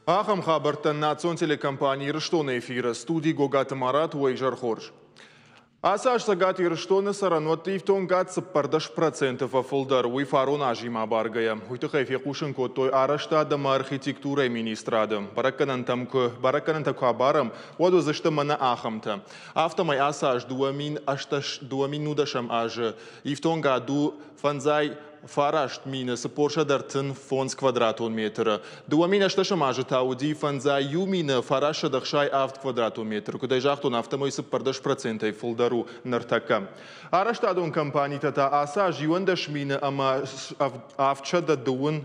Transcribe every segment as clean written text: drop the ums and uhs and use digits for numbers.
Ахӕм хабӕрттӕ национ телекомпани Ирыстоны эфиры студи Гогаты Марат уӕ изӕр хорз. Ацы аз Цӕгат Ирыстоны цӕрӕнуӕтты ифтонгад 14% фӕфылдӕр, уый фарон азимӕ абаргӕйӕ. Уый тыххӕй фехъусын кодтой арӕзтад ӕмӕ архитектурӕйы министрады. Бӕрӕггӕнӕнтӕм куы бӕрӕггӕнӕнтӕ куы абарӕм, уӕд уыдзысты мӕнӕ ахӕмтӕ. Афтӕмӕй ацы аз 2018 азы ифтонгад у фӕндзай 94 435 квадратон метры. 2018 азы та уыди 51 967 квадратон метры. Куыд ӕй загътон, афтӕмӕй 14%-ӕй фылдӕр у ныртӕккӕ. Арӕзтадон компанитӕ та ацы аз 211 027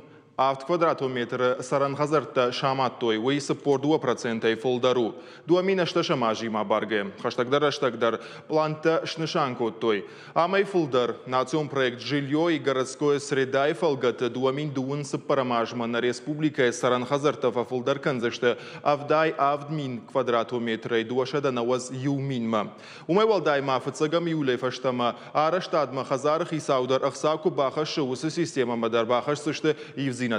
квадратон метры цӕрӕн хӕдзӕрттӕ самадтой, уый 42%-ӕй фылдӕр у. 2018 азимӕ абаргӕйӕ. Хӕстӕгдӕр рӕстӕг дӕр пълантӕ снысан кодтой. Амӕй фылдӕр национ проект «Жилье и городская среда»-йы фӕлгӕты 2024 азмӕ нӕ республикӕйы цӕрӕн хӕдзӕрттӕ фӕфылдӕр кӕндзысты 77 000 квадратон метрӕй 291 000-мӕ. Уымӕй уӕлдай ма фыццӕгӕм июлӕй фӕстӕмӕ арӕзтадмӕ хӕдзары хицау дӕр ӕхца куы бахӕссы, уыцы системӕмӕ дӕр бахӕсдзысты ивддзинӕдтӕ.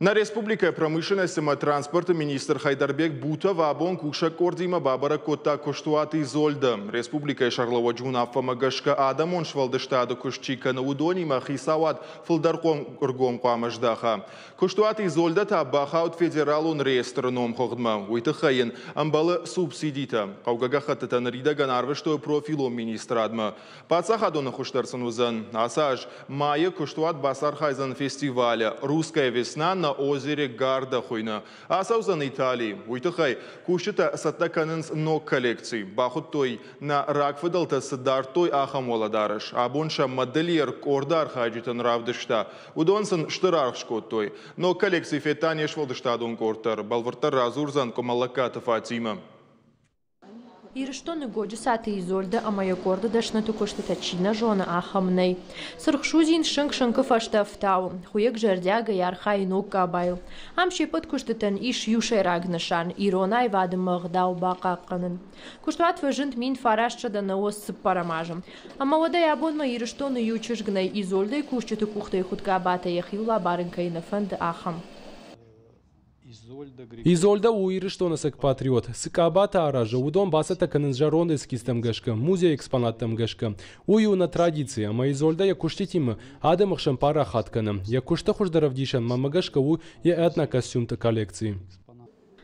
Нӕ республикӕйы промышленность ӕмӕ транспорты министр Хайдарбек Бутов абон кусӕг къордимӕ бабӕрӕг кодта куыстуат «Изольда». Республикӕйы сӕргълӕууӕджы уынаффӕмӕ гӕсгӕ адӕмон сфӕлдыстады куыст чи кӕны, уыдонимӕ хицауад фылдӕр ӕргом хъуамӕ здаха. Куыстуат «Изольда» та бахауд федералон реестры номхыгъдмӕ. Уый тыххӕй йын ӕмбӕлы субсидитӕ. Хъӕугӕ гӕххӕттытӕ ныридӕгӕн арвыстой профилон министрадмӕ. Паддзахадон ӕххуыс дӕр сын уыдзӕн. Ацы аз майы куыстуат бацархайдзӕн фестивалы «Русская весна на озере Гарда» хуыйны. Ацӕудзӕн Италийы. Уый тыххӕй кусджытӕ цӕттӕ кӕнынц ног коллекци. Бахуыдтой, нӕ рагфыдӕлтӕ цы дардтой, ахӕм уӕлӕдарӕс. Абон сӕ модельер къорды архайджытӕн равдыста. Уыдон сын стыр аргъ скодтой. Ног коллекци федта не сфӕлдыстадон къорд дӕр. Бӕлвырддӕр радзурдзӕн Къуымӕллӕгкаты Фатимӕ. Ирыстоны Годжысаты Изольдӕ ӕмӕ йӕ къорды дӕсныты куыстытӕ чи нӕ зоны, ахӕм нӕй. Цыргъ судзин сынк сынкы фӕстӕ ӕфтауы, хуыйӕг зӕрдиагӕй архайы ног къабайыл. Ам се ппӕт куыстытӕн ис иу сӕйраг нысан – ирон аивады ӕгъдау бахъахъхъӕнын. Куыстуат фӕзынд 1994 азы. Ӕмӕ уӕдӕй абонмӕ Ирыстоны иу чызг нӕй, Изольдӕйы кусджыты къухтӕй хуыд къабатӕ йӕхиуыл абарын кӕй нӕ фӕнды, ахӕм. Изольда у Ирыстоны ӕцӕг патриот. Цы къабатӕ аразы, уыдон бацӕттӕ кӕнынц зӕронд эскизтӕм гӕсгӕ, музейы экспонаттӕм гӕсгӕ. Уый у нӕ традици, ӕмӕ Изольда йӕ куыстытимӕ адӕмы хсӕн парахат кӕны. Йӕ куысты хуыздӕр ӕвдисӕн, мӕнмӕ гӕсгӕ, у йӕ этнокостюмты коллекци.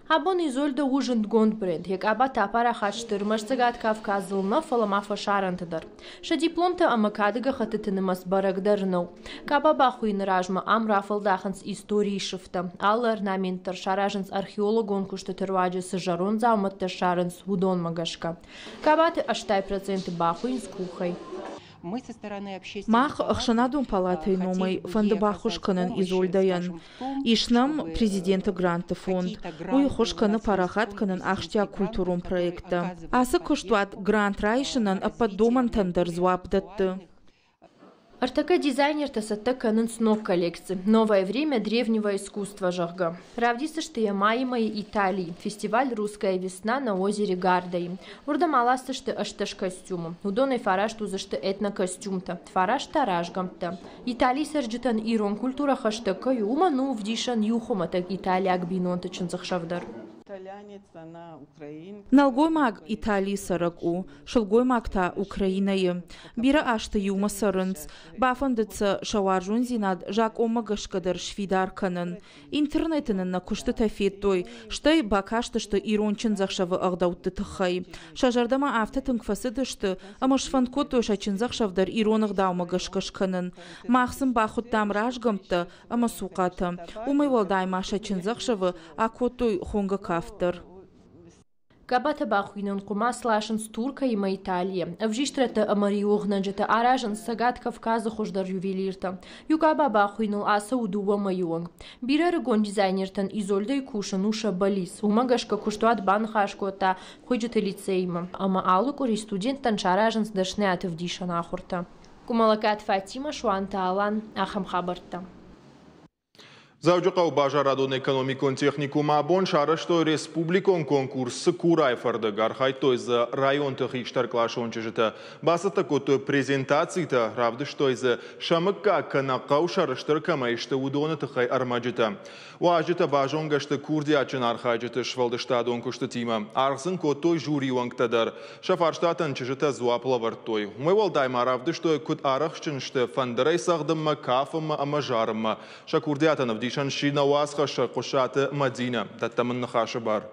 Абон Изольда у зындгонд бренд. Йӕ къабатӕ апарахат сты ӕрмӕст Цӕгат Кавказыл нӕ, фӕлӕ ма фӕсарӕнты дӕр. Сӕ дипломтӕ ӕмӕ кады гӕххӕттыты нымӕц бӕрӕг дӕр нӕу. Къаба бахуыйыны размӕ ам рафӕлдахынц историйы сыфтӕ. Алы орнамент дӕр саразынц археологон куыстыты руаджы цы зӕронд дзаумӕттӕ ссарынц, уыдонмӕ гӕсгӕ. Къабаты 80% бахуыйынц къухӕй. Мах ӕхсӕнадон палатӕйы номӕй фӕнды баххуыс кӕнын Изольдӕйӕн. Ис нӕм президенты грантты фонд. Уый ӕххуыс кӕны парахат кӕнын ахсджиаг культурон проекттӕ. Ацы куыстуат грант райсынӕн ӕппӕт домӕнтӕн дӕр дзуапп дӕтты. Ӕртӕккӕ дизайнертӕ цӕттӕ кӕнынц ног коллекци «Новое время древнего искусства», зӕгъгӕ. Равдисдзысты йӕ майы мӕйы Италийы фестиваль «Русская весна» на озере Гардайы. Уырдӕм аласдзысты 18 костюмы. Уыдонӕй фараст уыдзысты этнокостюмтӕ, фараст та разгӕмттӕ. Италийы цӕрджытӕн ирон культурӕ хӕстӕг кӕй у, уымӕн у ӕвдисӕн иу хуымӕтӕг италиаг бинонты чындзӕхсӕв дӕр. Нӕлгоймаг Италийы цӕрӕг у, сылгоймаг та Украинӕйы. Бирӕ азты иумӕ цӕрынц. Бафӕндыд сӕ сӕ уарзондзинад закъонмӕ гӕсгӕ дӕр сфидар кӕнын. Интернеты нын нӕ куыстытӕ федтой, стӕй бакастысты ирон чындзӕхсӕвы ӕгъдӕутты тыххӕй. Сӕ зӕрдӕмӕ афтӕ тынг фӕцыдысты, ӕмӕ сфӕнд кодтой сӕ чындзӕхсӕв дӕр ирон ӕгъдаумӕ гӕсгӕ скӕнын. Мах сын бахуыдтам разгӕмттӕ ӕмӕ цухъатӕ. Уымӕй уӕлдай ма сӕ чындзӕхсӕвы акодтой хонгӕ кафт дӕр. Къабатӕ бахуыйынӕн хъуымац ласынц Туркӕй ӕмӕ Италийӕ. Ӕвзистрӕттӕ ӕмӕ риуыгънӕджытӕ аразынц Цӕгат Кавказы хуыздӕр ювелиртӕ. Иу къаба бахуыйыныл ацӕуы дыууӕ мӕйы онг. Бирӕ ӕрыгон дизайнертӕн Изольдӕйы кусын у сӕ бӕллиц. Уымӕ гӕсгӕ куыстуат баныхас кодта хуыйджыты лицейимӕ ӕмӕ алы къуыри студенттӕн саразынц дӕсныйад ӕвдисӕн ахуыртӕ. Къуымӕллӕгкаты Фатимӕ, Суанты Алан, ахӕм хабӕрттӕ. Дзӕуджыхъӕуы базарадон-экономикон техникумы абон сарӕзтой республикон конкурс «Цыкурайы фӕрдыг». Архайдтой дзы районты хистӕркъласон чызджытӕ. Бацӕттӕ кодтой презентацитӕ, равдыстой дзы, сӕ мыггаг кӕнӕ хъӕу сӕрыстыр кӕмӕй сты, уыдоны тыххӕй ӕрмӕджытӕ. Уазджытӕ базонгӕ сты курдиатджын архайджыты сфӕлдыстадон куыстытимӕ. Аргъ сын кодтой жюрийы уӕнгтӕ дӕр. Сӕ фарстатӕн чызджытӕ дзуапп лӕвӕрдтой. Уымӕй уӕлдай ма равдыстой, куыд арӕхстджын сты фӕндырӕй цӕгъдынмӕ, кафынмӕ ӕмӕ зарынмӕ. Сӕ курдиатӕн ӕвдисӕн сси нӕ уацхӕссӕг Хъуысаты Мӕдинӕ. Дӕттӕм ын ныхасы бар.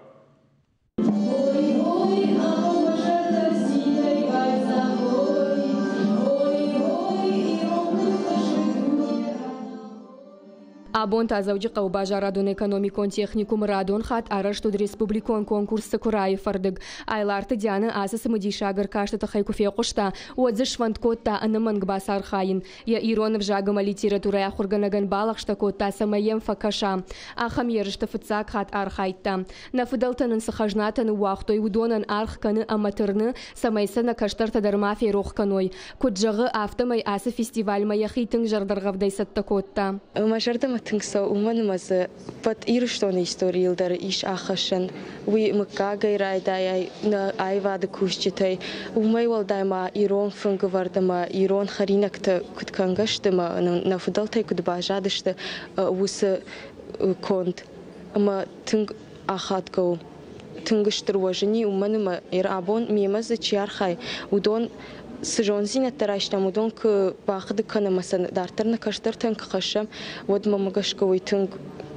Абон та Дзӕуджыхъӕуы базарадон-экономикон техникумы радон хатт арӕзт уыд республикон конкурс «Цыкурайы фӕрдыг». Айларты Дианӕ ацы цымыдисаг ӕркасты тыххӕй куы фехъуыста, уӕд дзы сфӕнд кодта ӕнӕмӕнг бацархайын. Йӕ ирон ӕвзаг ӕмӕ литературӕйы ахуыргӕнӕгӕн балӕгъстӕ кодта, цӕмӕй йӕм фӕкӕса. Ахӕм ерысты фыццаг хатт архайдта. Нӕ фыдӕлтӕ нын цы хӕзнатӕ ныууагътой, уыдонӕн аргъ кӕны ӕмӕ тырны, цӕмӕй сӕ нӕ кӕстӕртӕ дӕр ма ферох кӕной. Куыд зӕгъы, афтӕмӕй ацы фестивальмӕ йӕхи тынг зӕрдӕргъӕвдӕй цӕттӕ кодта. Мӕ зӕрдӕмӕ тынг цӕуы, уымӕн ӕмӕ дзы ӕппӕт Ирыстоны историйыл дӕр ис ахӕссӕн. Уый мыггагӕй райдайай нӕ аивады кусджытӕй. Уымӕй уӕлдай ма ирон фынгывӕрд ӕмӕ ирон хӕринӕгтӕ куыд кӕнгӕ сты ӕмӕ нӕ фыдӕлтӕй куыд баззадысты, уыцы конд. Ӕмӕ тынг ахадгӕ у, тынг стыр уӕзыни, уымӕн ӕмӕ абон мемӕ дзы чи архайы, уыдон цы зонддзинӕдтӕ райстам, уыдон куы бахъуыды кӕнӕм ӕмӕ сӕ дарддӕр нӕ кӕстӕртӕн куы хӕссӕм, уӕд мӕм гӕсгӕ уый тынг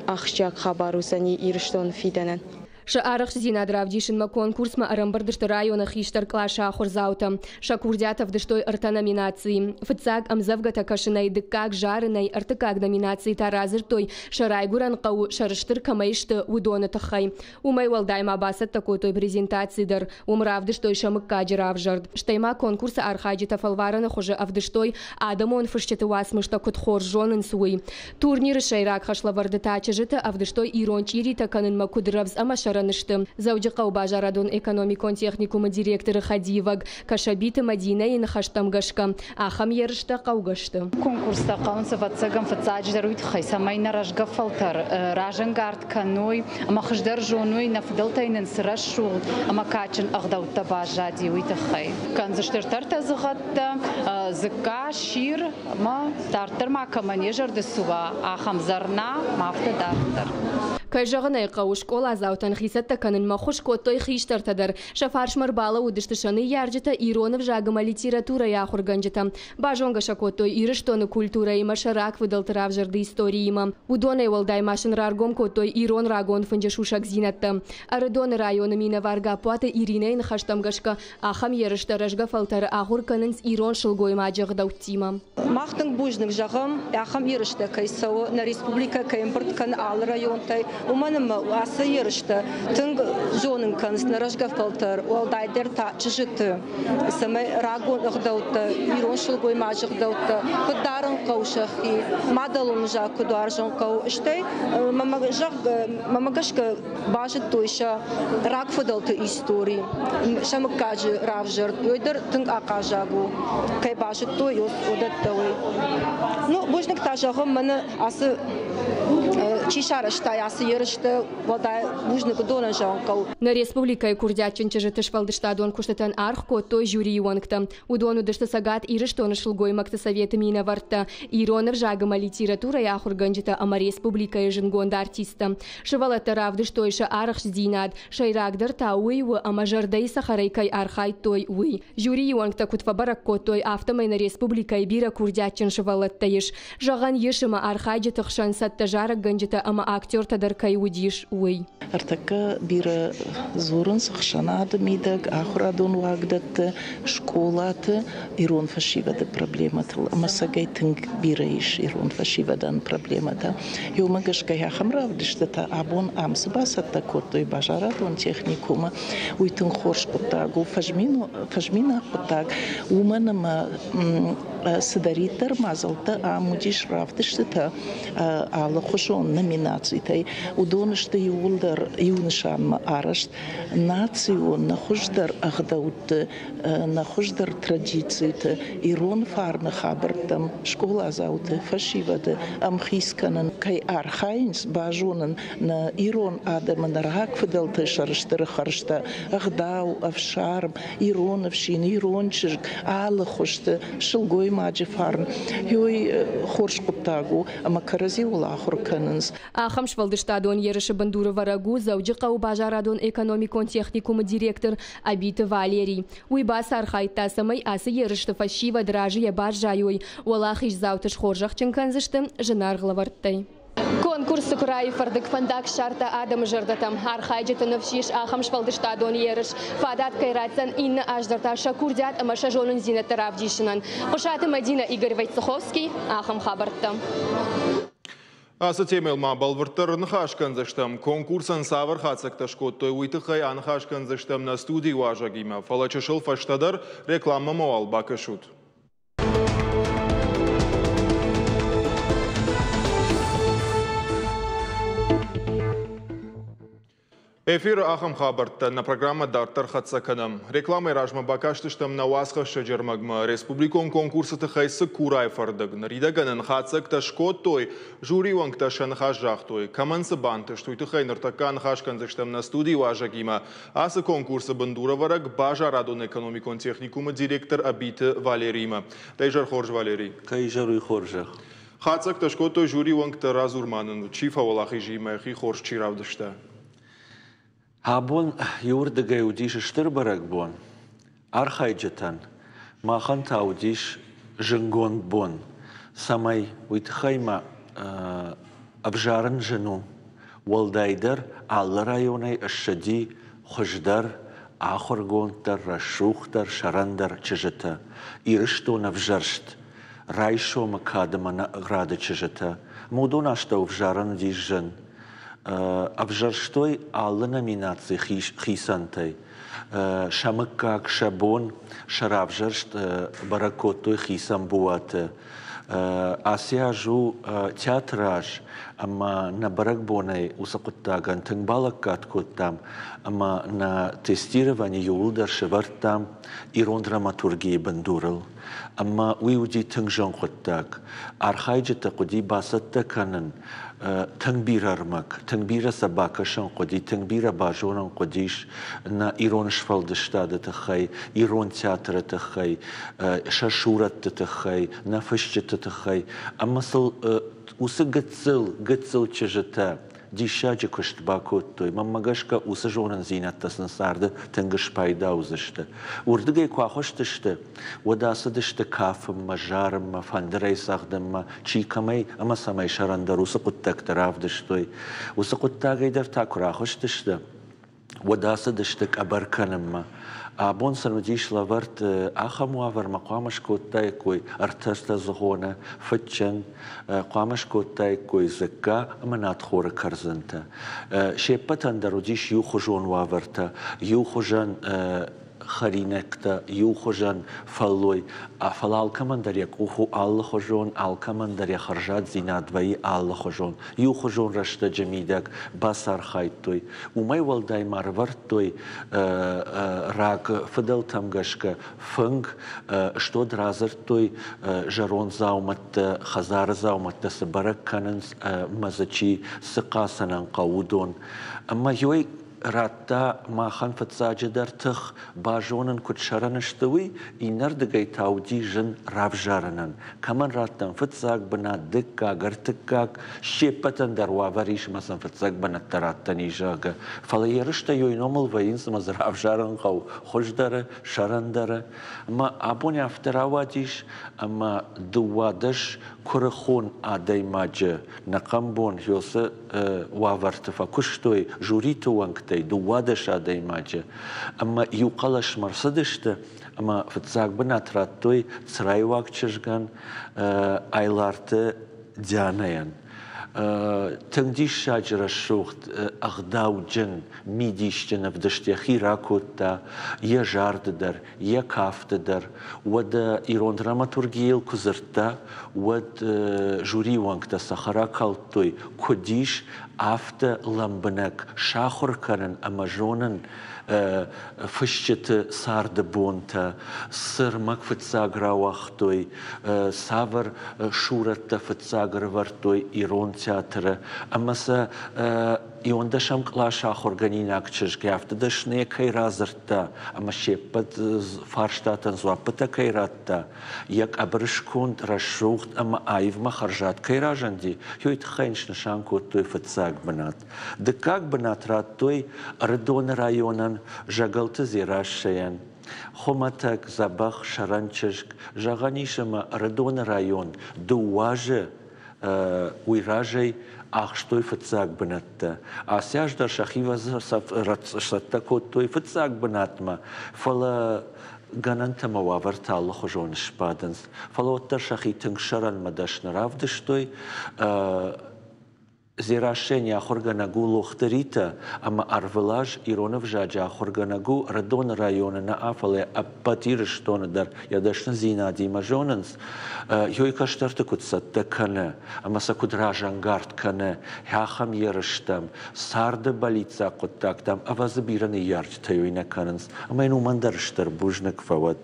ахсджиаг хабар уыдзӕни Ирыстоны фидӕнӕн. Сӕ арӕхстдзинад равдисынмӕ конкурсмӕ ӕрӕмбырд сты районы хистӕр къласы ахуырдзаутӕ. Сӕ курдиат ӕвдыстой ӕртӕ номинацийы. Фыццаг ӕмдзӕвгӕтӕ кӕсынӕй, дыккаг зарынӕй, ӕртыккаг номинацийы та радзырдтой, сӕ райгуырӕн хъӕуы сӕрыстыр кӕмӕй сты, уыдоны тыххӕй. Уымӕй уӕлдай ма бацӕттӕ кодтой презентаци дӕр. Уым равдыстой сӕ мыггаджы равзӕрд. Стӕй ма конкурсы архайджытӕ фӕлварӕны хуызы ӕвдыстой, адӕмон фысджыты уацмыстӕ куыд хорз зонынц, уый. Турниры сӕйраг хӕслӕвӕрды та чызджыты ӕвдыстой ирон чъиритӕ кӕнынмӕ куыд рӕвдз ӕмӕ сӕрӕн сты. Дзӕуджыхъӕуы базарадон-экономикон техникумы директоры хӕдивӕг Кӕсӕбиты Мӕдинӕйы ныхӕстӕм гӕсгӕ, ахӕм ерыстӕ хъӕугӕ сты. Конкурстӕ хъӕуынц, ӕвӕццӕгӕн, фыццаджыдӕр уый тыххӕй, цӕмӕй нӕ рӕзгӕ фӕлтӕр разӕнгард кӕной ӕмӕ хуыздӕр зоной, нӕ фыдӕлтӕй нын цы рӕсугъд ӕмӕ кадджын ӕгъдӕуттӕ баззади, уый тыххӕй. Кӕндзысты ӕртӕдзыгъӕдтӕ, дзыкка, сир ӕмӕ дарддӕр ма кӕмӕн йӕ зӕрды цы уа, ахӕм зӕрна ӕмӕ афтӕ дарддӕр. Кӕй зӕгъын ӕй хъӕуы, скъоладзаутӕн хицӕттӕ кӕнынмӕ ххуыс кодтой хистӕртӕ дӕр. Сӕ фарсмӕ ӕрбалӕууыдысты сӕ ныййарджытӕ, ирон ӕвзаг ӕмӕ литературӕйы ахуыргӕнджытӕ. Базонгӕ сӕ кодтой Ирыстоны культурӕимӕ, сӕ рагфыдӕлты равзӕрды историимӕ. Уыдонӕй уӕлдай ма сын раргом кодтой ирон рагон фынджы сусӕгдзинӕдтӕ. Ӕрыдоны районы минӕвар Гаппуаты Иринӕйы ныхӕстӕм гӕсгӕ, ахӕм ерыстӕ рӕзгӕ фӕлтӕры ахуыр кӕнынц ирон сылгоймаджы ӕгъдӕуттимӕ. Мах тынг бузныг зӕгъӕм, ахӕм ерыстӕ кӕй цӕуы, нӕ республикӕ кӕй ӕмбырд кӕны алы районтӕй, уымӕн ӕмӕ ацы ерыстӕ тынг зонын кӕнынц нӕ рӕзгӕ фӕлтӕр, уӕлдайдӕр та чызджыты, цӕмӕй рагон ӕгъдӕуттӕ, ирон сылгоймаджы ӕгъдӕуттӕ куыд дарын хъӕуы сӕхи, мадӕлон ӕвзаг куыд уарзын хъӕуы, стӕй мӕмӕ гӕсгӕ базыдтой сӕ рагфыдӕлты истори, сӕ мыггаджы равзӕрд. Уый дӕр тынг ахъаззаг у, кӕй базыдтой, уыдӕттӕ уый. Ну, бузныг та зӕгъын, мӕнӕ ацы чи сарӕзта ацы ерысты, уӕлдай бузныг уыдонӕн зӕгъын хъӕуы. Нӕ республикӕйы курдиатджын чызджыты сфӕлдыстадон куыстытӕн аргъ кодтой жюрийы уӕнгтӕ. Уыдон уыдысты Цӕгат Ирыстоны сылгоймӕгты советы минӕвӕрттӕ, ирон ӕвзаг ӕмӕ литературӕйы ахуыргӕнджытӕ ӕмӕ республикӕйы зындгонд артисттӕ. Сывӕллӕттӕ равдыстой сӕ арӕхстдзинад, сӕйрагдӕр та уый у, ӕмӕ зӕрдӕйы цӕхӕрӕй кӕй архайдтой, уый. Жюрийы уӕнгтӕ куыд фӕбӕрӕг кодтой, афтӕмӕй нӕ республикӕйы бирӕ курдиатджын сывӕллӕттӕ ис. Зӕгъӕн ис, ӕмӕ архайджыты хсӕн цӕттӕ зарӕггӕнджытӕ ӕмӕ актертӕ дӕр кӕй уыдис, уый. Ӕртӕккӕ бирӕ дзурынц ӕхсӕнады мидӕг, ахуырадон уагдӕтты, скъолаты ирон фӕсивӕды проблемӕтыл. Ӕмӕ цӕгӕй тынг бирӕ ис ирон фӕсивӕдӕн проблемӕтӕ. Уымӕ гӕсгӕ ахӕм равдыстытӕ абон ам цы бацӕттӕ кодтой базарадон техникумы, уый тынг хорз хъуыддаг у, фӕзминаг хъуыддаг, уымӕн ӕмӕ цыдӕриддӕр мадзӕлттӕ ам уыдис равдыстытӕ алыхуызон номинацитӕй, уыдон сты иууылдӕр иу нысанмӕ арӕзт национ, нӕ хуыздӕр ӕгъдӕутты, нӕ хуыздӕр традициты, ирон фарны хабӕрттӕм скъоладзауты, фӕсивӕды ӕмхиц кӕнын кӕй архайынц, базонын нӕ ирон адӕмы нӕ рагфыдӕлты сӕрыстыры хӕрзтӕ, ӕгъдау, ӕфсарм, ирон ӕфсин, ирон чызг, алы хуызты сылгоймаджы фарн. Уый хорз хъуыддаг у ӕмӕ кӕрӕдзиуыл ахуыр кӕнынц. Ахӕм сфӕлдыстадон ерысы бындурывӕрӕг у Дзӕуджыхъӕуы базарадон-экономикон техникумы директор Ӕбиты Валерий. Уый бацархайдта, цӕмӕй ацы ерысты фӕсивӕд разыйӕ баззайой, уӕлахиздзауты схорзӕхджын кӕндзысты зынаргъ лӕвӕрттӕй. Конкурсы Цыкурайы фӕрдыг фӕндаг ссардта адӕмы зӕрдӕтӕм. Архайджыты ныфс ис ахӕм сфӕлдыстадон ерыс фадат кӕй ратдзӕн иннӕ аз дӕр та сӕ курдиат ӕмӕ сӕ зонындзинӕдтӕ равдисынӕн. Хъуысаты Мӕдинӕ, Игорь Войцеховский, ахӕм хабӕрттӕ. Ацы темӕйыл ма бӕлвырддӕр ныхас кӕндзыстӕм. Конкурсӕн цавӕр хатдзӕгтӕ скодтой, уый тыххӕй аныхас кӕндзыстӕм нӕ студийы уазӕгимӕ. Фӕлӕ чысыл фӕстӕдӕр рекламӕмӕ уал бакӕсут. Эфиры ахӕм хабӕрттӕ нӕ программӕ дарддӕр хӕццӕ кӕнӕм. Рекламӕйы размӕ бакастыстӕм нӕ уацхӕссӕджы ӕрмӕгмӕ республикон конкурсы тыххӕй Цыкурайы фӕрдыг. Ныридӕгӕн ын хатдзӕгтӕ скодтой, жюрийы уӕнгтӕ сӕ ныхас загътой. Кӕмӕн цы бантыст, уый тыххӕй ныртӕккӕ ныхас кӕндзыстӕм нӕ студийы уазӕгимӕ. Ацы конкурсы бындурӕвӕрӕг базарадон-экономикон техникумы директор Ӕбиты Валериимӕ. Дӕ изӕр хорз, Валерий. Дӕ изӕр уый хорзӕх. Хатдзӕгтӕ скодтой жюрийы уӕнгтӕ, радзур ма нын, чи фӕуӕлахиз и ӕмӕ йӕхи хорз чи равдыста? Абон иуырдыгӕй уыдис стыр бӕрӕгбон архайджытӕн, махӕн та уыдис зынгонд бон, цӕмӕй уый тыххӕй ма ӕвзарын зын у. Уӕлдайдӕр алы районӕй ссыди хуыздӕр, ахуыргонддӕр, рӕсугъддӕр, сӕрӕндӕр чызджытӕ. Ирыстон ӕвзӕрст райсомы кады мӕ награды чызджытӕ. Уыдон астӕу ӕвзарын уыдис зын. Ӕвзӕрстой алы номинаци хицӕнтӕй. Сӕ мыггаг, сӕ бон, сӕ равзӕрст бӕрӕг кодтой хицӕн буаты. Ацы аз у театры аз, ӕмӕ нӕ бӕрӕгбонӕй уыцы хъуыддагӕн тынг балӕггад кодтам ӕмӕ нӕ тестировани иууылдӕр сӕвӕрдтам ирон драматургийы бындурыл. Ӕмӕ уый уыди тынг зын хъуыддаг. Архайджыты хъуыди бацӕттӕ кӕнын тынг бирӕ ӕрмӕг, тынг бирӕ сӕ бакӕсын хъуыди, тынг бирӕ базонын хъуыдис нӕ ирон сфӕлдыстады тыххӕй, ирон театры тыххӕй, сӕ сурӕтты тыххӕй, нӕ фысджыты тыххӕй. Ӕмӕ сыл уыцы гыццыл, гыццыл чызджытӕ диссаджы куыст бакодтой. Мӕнмӕ гӕсгӕ, уыцы зонындзинӕдтӕ сын царды тынг спайда уыдзысты. Уырдыгӕй куы ахызтысты, уӕд ацыдысты кафынмӕ, зарынмӕ, фӕндырӕй цӕгъдынмӕ, чи кӕмӕй ӕмӕ цӕмӕй сӕрӕндӕр уыцы хъуыддӕгтӕ равдыстой. Уыцы хъуыддагӕй дӕр та куы рахызтысты, уӕд ацыдысты къӕбӕр кӕнынмӕ. Абон сын уыдис лӕвӕрд ахӕм уавӕрмӕ хъуамӕ скодтаиккой ӕртӕртӕдзыгъоны, фыдджын, хъуамӕ скодтаиккой дзыкка ӕмӕ надхоры кӕрдзынтӕ. Се ппӕтӕн дӕр уыдис иухуызон уавӕртӕ, иухуызӕн хӕринӕгтӕ, иухуызӕн фӕллой, фӕлӕ алкӕмӕн дӕр йӕ къух у алыхуызон, алкӕмӕн дӕр йӕ хӕрзаддзинад вӕййы алыхуызон. Иухуызон рӕстӕджы мидӕг бацархайдтой. Уымӕй уӕлдай ма рывӕрдтой раг фыдӕлтӕм гӕсгӕ фынг, стод радзырдтой зӕронд дзаумӕттӕ, хӕдзары дзаумӕттӕ цы бӕрӕг кӕнынц ӕмӕ дзы чи цы хъацӕнӕн хъӕуы, уыдон. Ӕмӕ ёй радта махӕн фыццаджыдӕр тых, базонын куыд сӕрӕн сты, уый, иннӕрдыгӕй та уыди зын равзарынӕн. Кӕмӕн радтам фыццаг бынат, дыккаг, ӕртыккаг, се ппӕтӕн дӕр уавӕр ис ӕмӕ сын фыццаг бынӕттӕ раттӕн ис, зӕгъгӕ. Фӕлӕ ерыстӕ ёй номыл вӕййынц ӕмӕ дзы равзарын хъӕуы хуыздӕры, сӕрӕндӕры. Ӕмӕ абон афтӕ рауадис, ӕмӕ 12 куырыхон адӕймаджы нӕхъӕн бон Ёсы уавӕрты фӕкуыстой жюриты уӕнгтӕй 12 адӕймаджы ӕмӕ иу хъӕлӕсмӕ рцыдысты ӕмӕ фыццаг бынат радтой црайуаг чызгӕн Айларты Дианӕйӕн. Тынг диссаджы рӕсугъд ӕгъдауджын, мидисджын ӕвдыст йӕхи ракодта йӕ зарды дӕр, йӕ кафты дӕр. Уӕдӕ ирон драматургийыл куы дзырдта, уӕд жюрийы уӕнгтӕ цӕхӕр акалдтой, куыд ис, афтӕ лӕмбынӕг сахуыр кӕнын ӕмӕ зонын фысджыты царды бонтӕ, цы рмӕг фыццаг рауагътой, цавӕр сурӕттӕ фыццаг ӕрывӕрдтой ирон театры ӕмӕ сӕ иуӕндӕсӕм къласы ахуыргӕнинаг чызг афтӕ дӕсныйӕ кӕй радзырдта ӕмӕ се ппӕт фарстатӕн дзуаппытӕ кӕй радта, йӕ къӕбырысконд рӕсугъд ӕмӕ аивмӕ хӕрзад кӕй разынди, уый тыххӕй йын снысан кодтой фыццаг бынат. Дыккаг бынат радтой Ӕрыдоны районӕн Зӕгӕлты Дзерассӕйӕн. Хуымӕтӕг, дзӕбӕх, сӕрӕн чызг, зӕгъӕн ис ӕмӕ Ӕрыдоны район дыууӕ азы уый разӕй ахстой фыццаг бынӕттӕ. Ацы аз дӕр сӕхи цӕттӕ кодтой фыццаг бынатмӕ, фӕлӕ гӕнӕнтӕ ӕмӕ уавӕртӕ алыхуызон сбадынц. Фӕлӕ уӕддӕр сӕхи тынг сӕрӕнмӕ дӕсны равдыстой. Дзерассӕн йӕ ахуыргӕнӕг у Лохты Ритӕ ӕмӕ ӕрвылаз ирон ӕвзаджы ахуыргӕнӕг у Ӕрыдоны районы нӕ, фӕлӕ ӕппӕт Ирыстоны дӕр йӕ дӕсныдзинадимӕ зонынц, йой кӕстӕрты куыд цӕттӕ кӕны ӕмӕ сӕ куыд разӕнгард кӕны ахӕм ерыстӕм, царды бӕллиццаг хъуыддӕгтӕм, ӕвӕдзы бирӕ ныййарджытӕ уый нӕ кӕнынц, ӕмӕ йын уымӕн дӕр стыр бузныг фӕуӕд.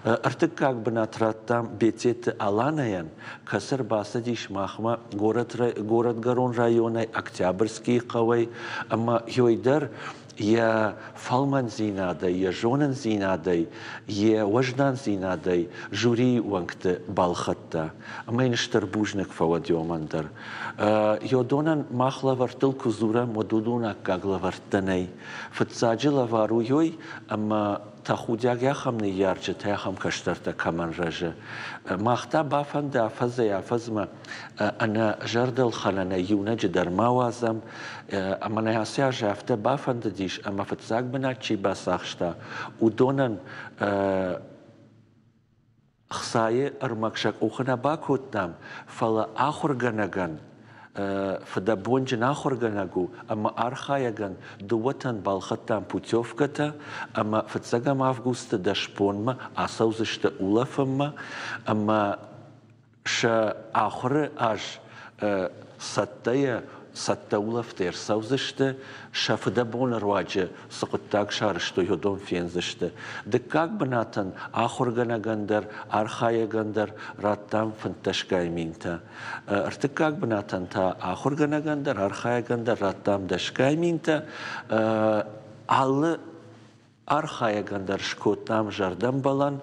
Ӕртыккаг бынат радтам Бететы Аланӕйӕн, кӕцы ӕрбацыдис махмӕ горӕтгӕрон районӕй Октябрьскийы хъӕуӕй ӕмӕ ёй дӕр йӕ фӕлмӕндзинадӕй, йӕ зонындзинадӕй, йӕ уӕздандзинадӕй жюрийы уӕнгты балхӕдта. Ӕмӕ йын стыр бузныг фӕуӕд ёмӕн дӕр. Ёдонӕн мах лӕвӕрттыл куы дзурӕм, уӕд уыдон аккаг лӕвӕрттӕ нӕй. Фыццаджы лӕвар у ёй, ӕмӕ тӕхудиаг ахӕм ныййарджытӕ, ахӕм кӕстӕртӕ кӕмӕн рӕзы. Мах та бафӕнды афӕдзӕй-афӕдзмӕ ӕнӕ зӕрдӕлхӕнӕнӕй иунӕджы дӕр ма уадзӕм. Ӕмӕ нӕ ацы аз афтӕ бафӕндыдис, ӕмӕ фыццаг бынат чи бацахста, уыдонӕн Хцайы ӕрмӕг сӕ къухы нӕ бакодтам, фӕлӕ ахуыргӕнӕгӕн, фыдӕбонджын ахуыргӕнӕг у ӕмӕ архайӕгӕн дыууӕтӕн балхӕдтам путевкӕтӕ ӕмӕ фыццӕгӕм августы дӕсбонмӕ ацӕудзысты улӕфынмӕ ӕмӕ сӕ ахуыры аз цӕттӕйӕ цӕттӕ улӕфтӕй ӕрцӕудзысты, сӕ фыдӕбоны руаджы цы хъуыддаг сарӕзтой, уыдон фендзысты. Дыккаг бынатӕн ахуыргӕнӕгӕн дӕр, архайӕгӕн дӕр радтам фынддӕсгай минтӕ. Ӕртыккаг бынатӕн та ахуыргӕнӕгӕн дӕр, архайӕгӕн дӕр радтам дӕсгай минтӕ. Алы архайӕгӕн дӕр скодтам зӕрдӕмбӕлӕн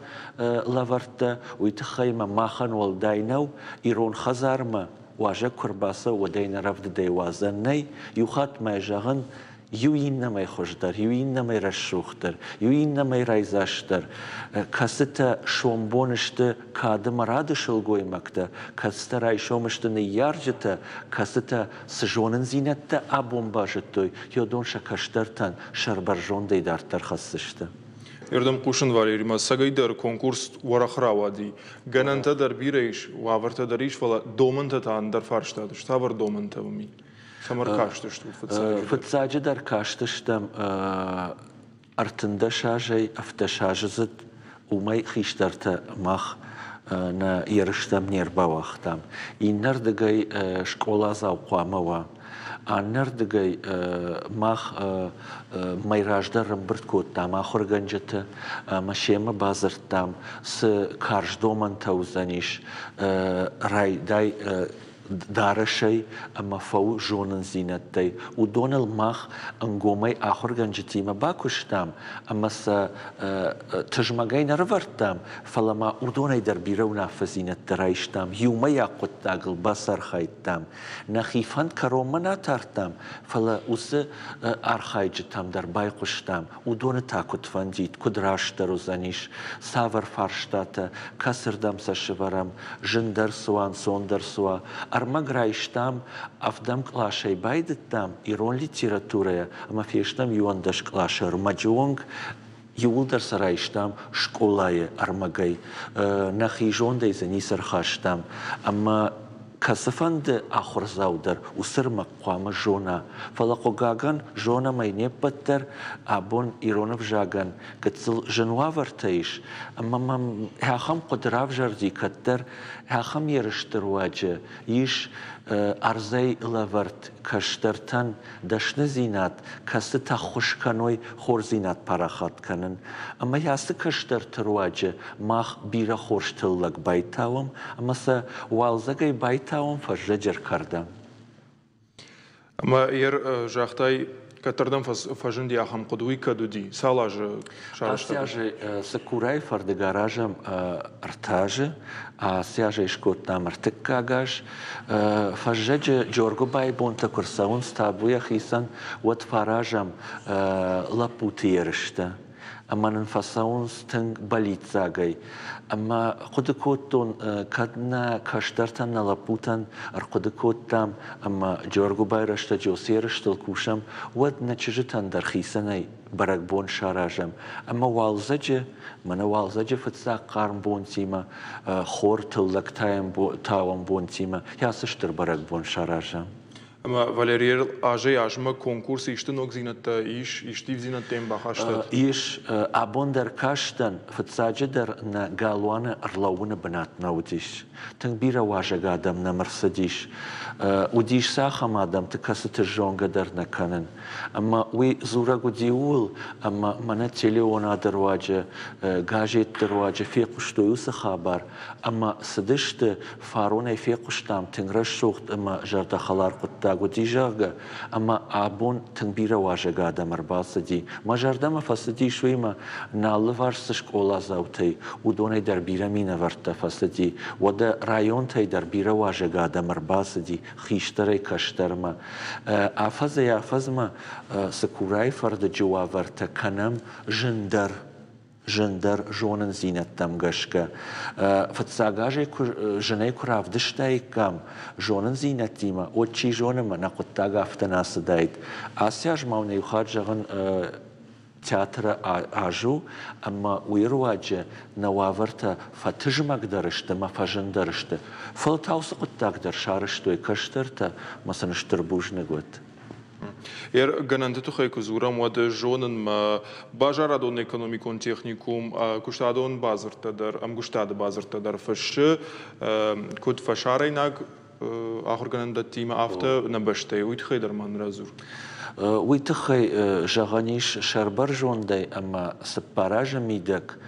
лӕвӕрттӕ, уый тыххӕй ма махӕн уӕлдай нӕу, ирон хӕдзармӕ уазӕг куы ӕрбацӕуы, уӕд ӕй нӕ рӕвдыдӕй уадзӕн нӕй. Иу хатт ма зӕгъын, иу иннӕмӕй хуыздӕр, иу иннӕмӕй рӕсугъддӕр, иу иннӕмӕй райдзастдӕр, кӕцытӕ сомбон сты кады мӕ рады сылгоймӕгтӕ, кӕцытӕ райсом сты ныййарджытӕ, кӕцытӕ цы зонындзинӕдтӕ абон базыдтой, уыдон сӕ кӕстӕртӕн сӕрбӕрзондӕй дарддӕр хӕсдзысты. Ердӕм хъусын, Валеримӕ, цӕгӕйдӕр конкурс уӕрӕх рауади. Гӕнӕнтӕ дӕр бирӕ ис, уавӕртӕ дӕр ис, фӕлӕ домӕнтӕ та ӕндӕр фарстаты. Цавӕр домӕнтӕ уым и? Цӕмӕ ркастыстут фыццаджыдӕр? Фыццаджыдӕр кастыстӕм 13 азӕй ӕвддӕсаздзыд, уымӕй хистӕртӕ мах нӕ ерыстӕм не рбауагътам. Иннӕрдыгӕй скъоладзау хъуамӕ уа. Аннӕрдыгӕй мах мӕй раздӕр ӕмбырд кодтам ахуыргӕнджыты ӕмӕ семӕ бадзырдтам, цы карз домӕнтӕ уыдзӕнис райдай дарӕсӕй ӕмӕ фӕу зонындзинӕдтӕй. Уыдоныл мах ӕнгомӕй ахуыргӕнджытимӕ бакуыстам ӕмӕ сӕ тызмӕгӕй нӕ рывӕрдтам, фӕлӕ ма уыдонӕй дӕр бирӕ уынаффӕдзинӕдтӕ райстам, иумӕйаг хъуыддагыл бацархайдтам. Нӕхи фӕнд кӕронмӕ нӕ тардтам, фӕлӕ уыцы архайджытӕм дӕр байхъуыстам, уыдоны та куыд фӕндид, куыд растдӕр уыдзӕнис, цавӕр фарстатӕ, кӕцырдӕм сӕ сывӕрӕм, зындӕр цы уа, ӕнцондӕр цы уа. Ӕрмӕг райстам, ӕвдӕм къласӕй байдыдтам ирон литературӕйӕ ӕмӕ фестӕм 11 къласы ӕрмӕджы онг. Иууылдӕр сӕ райстам скъолайы ӕрмӕгӕй, нӕхи зондӕй дзы ницы ӕрхастам. Ӕмӕ Кӕцыфӕнды ахуырдзау дӕр уыцы рмӕг хъуамӕ зона, фӕлӕ хъыгагӕн, зонӕм ӕй не ппӕт дӕр, абон ирон ӕвзагӕн гыццыл зын уавӕртӕ ис, ӕмӕ мӕм ахӕм хъуыды равзӕрди кӕддӕр, ахӕм ерысты руаджы ис ӕрдзӕй лӕвӕрд кӕстӕртӕн дӕсныдзинад, кӕцытӕ ххуыс кӕной хорздзинад парахат кӕнын. Ӕмӕ ацы кӕстӕрты руаджы мах бирӕ хорз тыллӕг байтауӕм ӕмӕ сӕ уалдзӕгӕй байтауӕм, фӕззӕджы ӕркӕрдӕм. Ӕмӕ ер загътай, кӕддӕрдӕм фӕзынди ахӕм хъуыды, уый кӕд уыди? Цал азы сарӕзта? Ацы азы Цыкурайы фӕрдыг аразӕм ӕртӕ азы. Ацы азӕй скодтам ӕртыккаг аз. Фӕззӕджы Джоргуыбайы бонтӕ куы рцӕуынц табуйӕ хицӕн, уӕд фӕаразӕм лӕппуты ерыстӕ. Ӕмӕ нын фӕцӕуынц тынг бӕллиццагӕй. Ӕмӕ хъуыды кодтон, кӕд нӕ кӕстӕртӕн, нӕ лӕппутӕн ӕрхъуыды кодтам ӕмӕ Джоргуыбайы рӕстӕджы уыцы ерыстыл кусӕм, уӕд нӕ чызджытӕн дӕр хицӕнӕй бӕрӕгбон саразӕм. Ӕмӕ уалдзӕджы, мӕнӕ уалдзӕджы фыццаг хъарм бонтимӕ, хор тыллӕг тауӕн бонтимӕ ацы стыр бӕрӕгбон саразӕм. Ӕмӕ Валерийыл азӕй-азмӕ конкурсы исты ногдзинӕдтӕ ис, исты ивдзинӕдтӕ йӕм бахастат? Ис. Абон дӕр кастӕн, фыццаджыдӕр нӕ галуаны ӕрлӕууыны бынат нӕ уыдис. Тынг бирӕ уазӕг адӕм нӕм ӕрцыдис. Уыдис сӕ ахӕм адӕмты, кӕцыты зонгӕ дӕр нӕ кӕнын. Ӕмӕ уый дзурӕг уыди ууыл, ӕмӕ мӕнӕ телеонады руаджы, газетты руаджы фехъуыстой уыцы хабар, ӕмӕ цыдысты, фаронӕй фехъуыстам, тынг рӕсугъд ӕмӕ зӕрдӕхӕлар хъуыддаг уыди, зӕгъгӕ, ӕмӕ абон тынг бирӕ уазӕг адӕм ӕрбацыди. Мӕ зӕрдӕмӕ фӕцыдис уыимӕ, нӕ алыварс цы скъоладзаутӕй, уыдонӕй дӕр бирӕ минӕвӕрттӕ фӕцыди. Уӕдӕ районтӕй дӕр бирӕ уазӕг адӕм ӕрбацыди хистӕрӕй кӕстӕрмӕ. Афӕдзӕй-афӕдзмӕ Цыкурайы фӕрдыджы уавӕртӕ кӕнӕм зындӕр зындӕр зонындзинӕдтӕм гӕсгӕ. Фыццаг азӕй куы зынӕй куы равдыстаиккам зонындзинӕдтимӕ, уӕд чи зоны, мӕ нӕ хъуыддаг афтӕ нӕ ацыдаид. Ацы аз ма уын иу хатт зӕгъын театры аз у, ӕмӕ уый руаджы нӕ уавӕртӕ фӕтызмӕгдӕр сты ӕмӕ фӕзындӕр сты. Фӕлтау цы хъуыддаг дӕр сарӕзтой кӕстӕртӕ, ӕмӕ сын стыр бузныг уӕд. Гӕнӕнты тыххӕй куы дзурӕм, уӕд зонын мӕ базарадон-экономикон техникум куыстадон бадзырдтӕ дӕр, ӕмгуыстады бадзырдтӕ дӕр фыссы, куыд фӕсарӕйнаг ахуыргӕнӕндӕттимӕ, афтӕ нӕ бӕстӕйы. Уый тыххӕй дӕр ма нын радзур. Уый тыххӕй зӕгъӕн ис сӕрбӕрзондӕй ӕмӕ цыппар азы мидӕг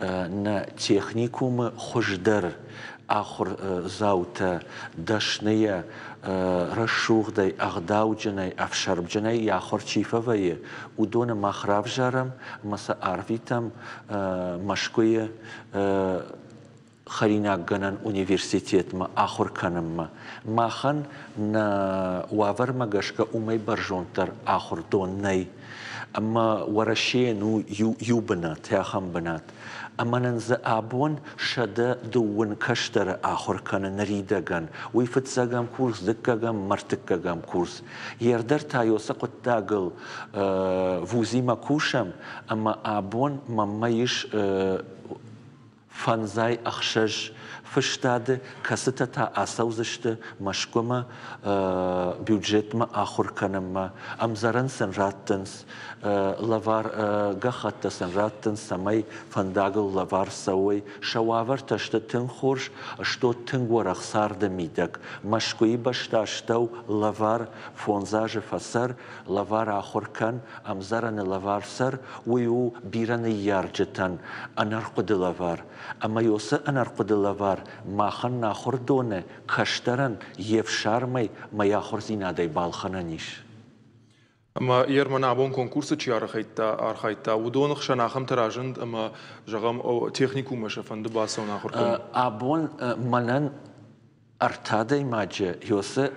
нӕ техникумы хуыздӕр ахуырдзаутӕ дӕсныйӕ, рӕсугъдӕй, ӕгъдауджынӕй, ӕфсӕрмджынӕй йӕ ахуыр чи фӕвӕййы, уыдоны мах равзарӕм ӕмӕ сӕ арвитӕм Мӕскуыйы хӕринаггӕнӕн университетмӕ ахуыр кӕнынмӕ. Махӕн нӕ уавӕрмӕ гӕсгӕ уымӕй бӕрзонддӕр ахуырдон нӕй. Ӕмӕ Уӕрӕсейӕн у иу бынат, ахӕм бынат. Ӕмӕ нын дзы абон 120 кӕстӕры ахуыр кӕны ныридӕгӕн. Уый фыццӕгӕм курс, дыккӕгӕм, ӕртыккӕгӕм курс. Ердӕр та уыцы хъуыддагыл вузимӕ кусӕм, ӕмӕ абон мӕнмӕ ис 56 фыстады, кӕцытӕ та ацӕудзысты Мӕскуымӕ бюджетмӕ ахуыр кӕнынмӕ, ӕмдзӕрӕн сын раттынц, лӕвар гӕххӕттӕ сын раттынц, цӕмӕй фӕндагыл лӕвар цӕуой. Сӕ уавӕртӕ сты тынг хорз, сты тынг уӕрӕх царды мидӕг. Мӕскуыйы бӕстастӕу лӕвар фондз азы фӕцӕр, лӕвар ахуыр кӕн, ӕмдзӕрӕны лӕвар цӕр, уый у бирӕ ныййарджытӕн ӕнӕрхъуыды лӕвар. Ӕмӕ уыцы ӕнӕрхъуыды лӕвар махӕн нӕ ахуырдоны кӕстӕрӕн йе фсармӕй мӕ йӕ ахуырдзинадӕй балхӕнӕн ис. Ӕмӕ Ерман абон конкурсы чи архайдта, уыдоны хсӕн ахӕмтӕ разынд, ӕмӕ, зӕгъӕм, техникуммӕ сӕ фӕнды бацӕуын ахуыр кӕнын? Абон мӕнӕн ӕртӕ адӕймаджы уыцы